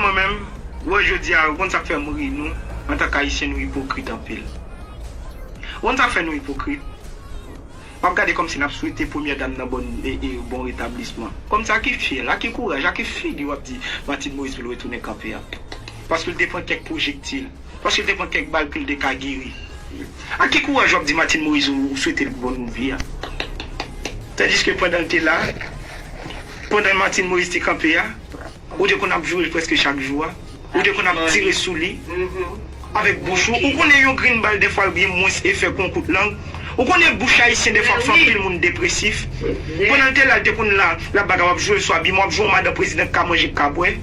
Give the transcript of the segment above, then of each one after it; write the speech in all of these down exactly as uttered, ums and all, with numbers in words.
Mwen menm, wè jodi a, ou konn sa k fè m ri nou, antanke Ayisyen, nou ipokrit anpil. Ou konn sa k fè nou ipokrit? M ap gade kòmsi n ap swete premyè dam nan bòn, e, e, bon retablisman. Kòmsi a ki fyèl, a ki kouraj, a ki figi w ap di Martine Moïse pou l retounen kanpe a? Paske l te pran kèk pwojektil, paske l te pran kèk bal ke l te ka geri. A ki kouraj w ap di Martine Moïse ou, ou swete l bonn vi a? Tandiske pandan l te la, pandan Martine Moïse te kanpe a, ou te konn ap joure l prèske chak jou a. Ou te konn ap tire sou li. Avèk bouch ou. Ou konnen yon grenn bal dèfwa l gen mwens efè ke yon kout lang. Ou konnen bouch ayisyen dèfwa k fè anpil moun depresif. Pandan l te la, l te konn la, l ap bagay, w ap joure l sou abiman, w ap jwe yon madan prezidan k ka manje, k ka bwè.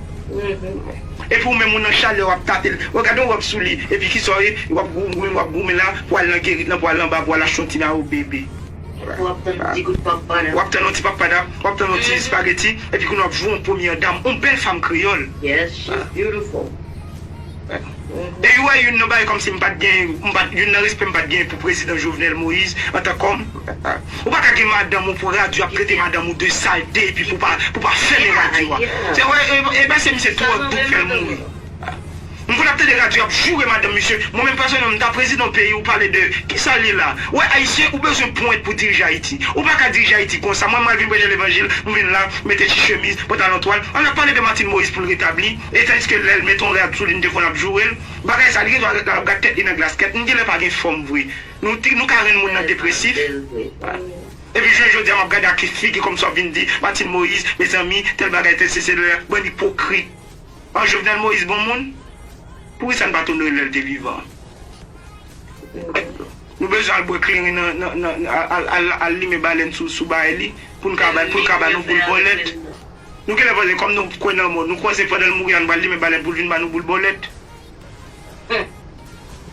Epi ou menm ou nan chalè, w ap tate l. Ou gade yon wòb sou li. Epi kisa w ye? W ap goumen, w ap goumen la, pou al nan gerit lan, pou al anba, pou al achte yon ti mayo bebe. W ap tann yon ti kout pap padap. W ap tann yon ti pap padap, w ap tann yon ti espageti, epi kounye a w ap jwe yon premyè dam, yon bèl fanm kreyòl. Yes, she's beautiful. E ou wè youn nan bagay kòmsi m pa t gen, m pa t, youn nan respè m pa t gen pou prezidan Jovenel Moïse antank òm. Ou pa ka gen madanm ou pou radyo ap trete madanm ou de salte epi pou pa, pou pa fèmen radyo a. Se wè, e, e ba se misye twòp bout fè l mouri. M konn ap tande radyo ap joure madanm misye. Mwen menm pèsonèlman, m ta prezidan yon peyi, ou pale de kisa l ye la? Wè, ayisyen, ou bezwen pwent pou dirije Ayiti. Ou pa ka dirije Ayiti konsa. Mwen, mwen vin preche levanjil, m vin la, mete ti chemiz, pantalon twal. Ann ap pale de Martine Moïse pou l retabli. E tandiske lè l mete yon rad sou li, m te konn ap joure l. Bagay sa, li gen dwa ret la, l ap gad tèt li nan glas. Kèt, m genlè pa gen fòm vre. Nou, ti- nou ka rann moun nan depresif. Epi jounen jodi a, m ap gade ak ki figi kòmsi w ap vin di Martine Moïse, mezanmi, tèl bagay, tèl sesi, tèl, bann ipokrit. An, Jovenel Moïse bon moun? Poukisa n pa t onore l lè l te vivan? Nou bezwen al bwè kleren nan, nan, nan, al, al, al, al limen balèn sou, sou bagay li, pou n ka ba, pou l ka ba nou boul bòlèt. Nou genlè panse kòm nou kwè nan mò, nou panse pandan l mouri a, n pral limen balèn pou l vin ba nou boul bòlèt.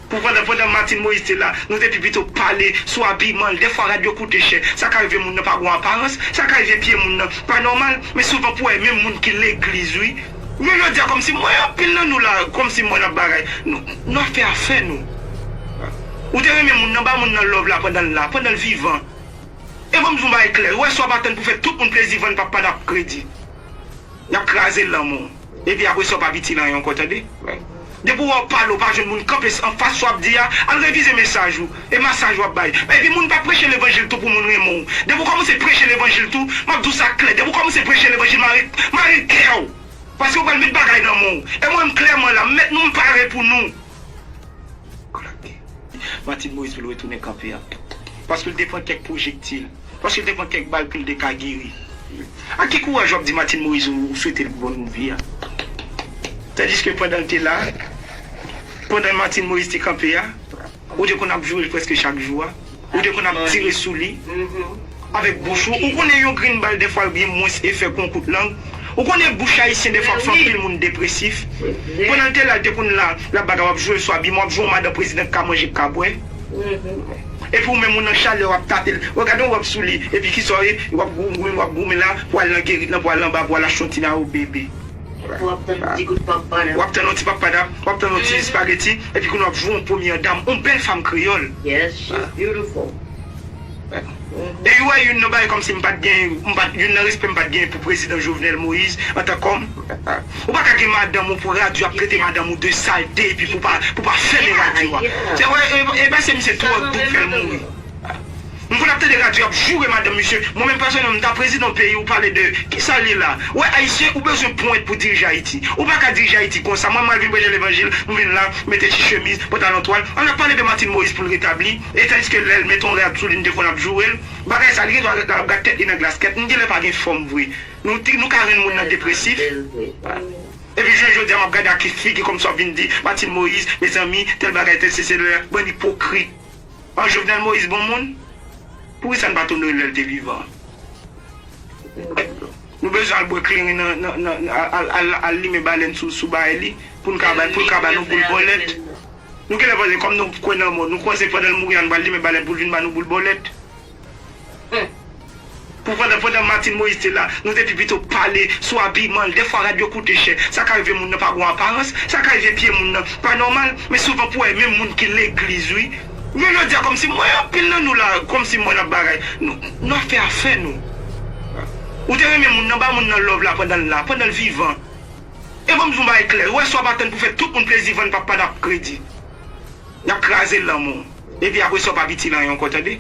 Pou pandan, pandan Martine Moïse te la, nou te pi pito pale sou abiman l. Dèfwa rad yo koute chè. Sa ka rive moun nan pa gen yon aparans. Sa ka rive pye moun nan pa nòmal. Men souvan pou wè menm moun ki legliz, wi. Jounen jodi a, kòmsi mwen, anpil nan nou la, kòmsi mwen n ap bagay. Nou, nou ap fè afè nou. Ou te renmen moun nan, ba moun nan love la pandan l la, pandan l vivan. E ban m di w yon bagay klè. Ou wè, si w ap atann pou fè tout moun plezi, vann pap padap kredi. Y ap kraze l nan men w. Epi apre sa, w p ap itil anyen ankò, tande? Depi w wè w pale, w pa jwenn moun kanpe anfas sa w ap di a, al revize mesaj ou. E mesaj w ap bay. Epi moun pa preche levanjil tou pou moun renmen w. Depi w kòmanse preche levanjil tou, m ap di w sa klè. Depi w kòmanse preche levanjil, mare, mare kè w. Paske w pral met bagay nan men w. E mwen menm klèman la, m mèt nou, m pare pou nou. Martine Moïse pou l retounen kanpe a. Paske l te pran kèk pwojektil. Paske l te pran kèk bal ke l te ka geri. Ak ki kouraj w ap di Martine Moïse ou, ou swete l bonn vi a? Tandiske pandan l te la, pandan Martine Moïse te kanpe a, ou te konn ap joure l prèske chak jou a. Ou te konn ap tire sou li. Avèk bouch ou, ou konnen yon grenn bal dèfwa l gen mwens efè ke yon kout lang. Ou konnen bouch ayisyen dèfwa k fè anpil moun depresif. Pandan l te la, l te konn la, l ap bagay, w ap joure l sou abiman, w ap jwe yon madan prezidan k ka manje, k ka bwè. Epi ou menm ou nan chalè, w ap tate l. Ou gade yon wòb sou li, epi kisa w ye? W ap goumen, w ap goumen la, pou al nan gerit lan, pou al anba, pou al achte yon ti mayo bebe. W ap tann ti kout pap padap. W ap tann yon ti pap padap, w ap tann yon ti espageti, epi kounye a w ap jwe yon premyè dam, yon bèl fanm kreyòl. Yes, she's beautiful. E ou wè youn nan bagay kòmsi m pa t gen, m pa t, youn nan respè m pa t gen pou prezidan Jovenel Moïse antank òm. Ou pa ka gen madanm ou pou radyo ap trete madanm ou de salte epi pou pa, pou pa fèmen radyo a. Se wè, e, e ba se misye twòp bout fè l mouri. M konn ap tande radyo ap joure madanm misye. Mwen menm pèsonèlman, m ta prezidan yon peyi, ou pale de kisa l ye la? Wè, ayisyen, ou bezwen pwent pou dirije Ayiti. Ou pa ka dirije Ayiti konsa. Mwen, mwen vin preche levanjil, m vin la, mete ti chemiz, pantalon twal. Ann ap pale de Martine Moïse pou l retabli. E tandiske lè l mete yon rad sou li, m te konn ap joure l. Bagay sa, li gen dwa ret la, l ap gad tèt li nan glas. Kèt, m genlè pa gen fòm vre. Nou, ti- nou ka rann moun nan depresif. Epi jounen jodi a, m ap gade ak ki figi kòmsi w ap vin di Martine Moïse, mezanmi, tèl bagay, tèl sesi, tèl, bann ipokrit. An, Jovenel Moïse bon moun? Poukisa n pa t onore l lè l te vivan? Nou bezwen al bwè kleren nan, nan, nan, al, al, al, al limen balèn sou, sou bagay li, pou n ka ba, pou l ka ba nou boul bòlèt. Nou genlè panse kòm nou kwè nan mò, nou panse pandan l mouri a, n pral limen balèn pou l vin ba nou boul bòlèt. Pou pandan, pandan Martine Moïse te la, nou te pi pito pale sou abiman l. Dèfwa rad yo koute chè. Sa ka rive moun nan pa gen yon aparans. Sa ka rive pye moun nan pa nòmal. Men souvan pou wè menm moun ki legliz, wi. Jounen jodi a, kòmsi mwen, anpil nan nou la, kòmsi mwen n ap bagay. Nou, nou ap fè afè nou. Ou te renmen moun nan, ba moun nan love la pandan l la, pandan l vivan. E ban m di w yon bagay klè, ou wè sa w ap atann pou fè tout moun plezi, vann papa n ap kredi. Y ap kraze l nan men w. Epi apre sa, w p ap itil anyen ankò, tande.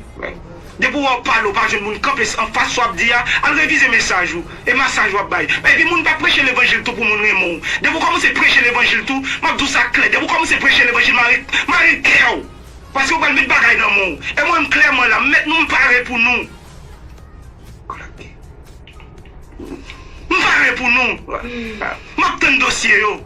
Depi w wè w pale, w pa jwenn moun kanpe anfas sa w ap di a, al revize mesaj ou. E masaj w ap bay. Epi moun pa preche levanjil tou pou moun renmen w. Depi w kòmanse preche levanjil tou, m ap di w sa klè. Depi w kòmanse preche levanjil, mare, mare kè w. Paske w pral met bagay nan men w. E mwen menm klèman la, m mèt nou, m pare pou nou. M pare pou nou. M ap tann dosye yo.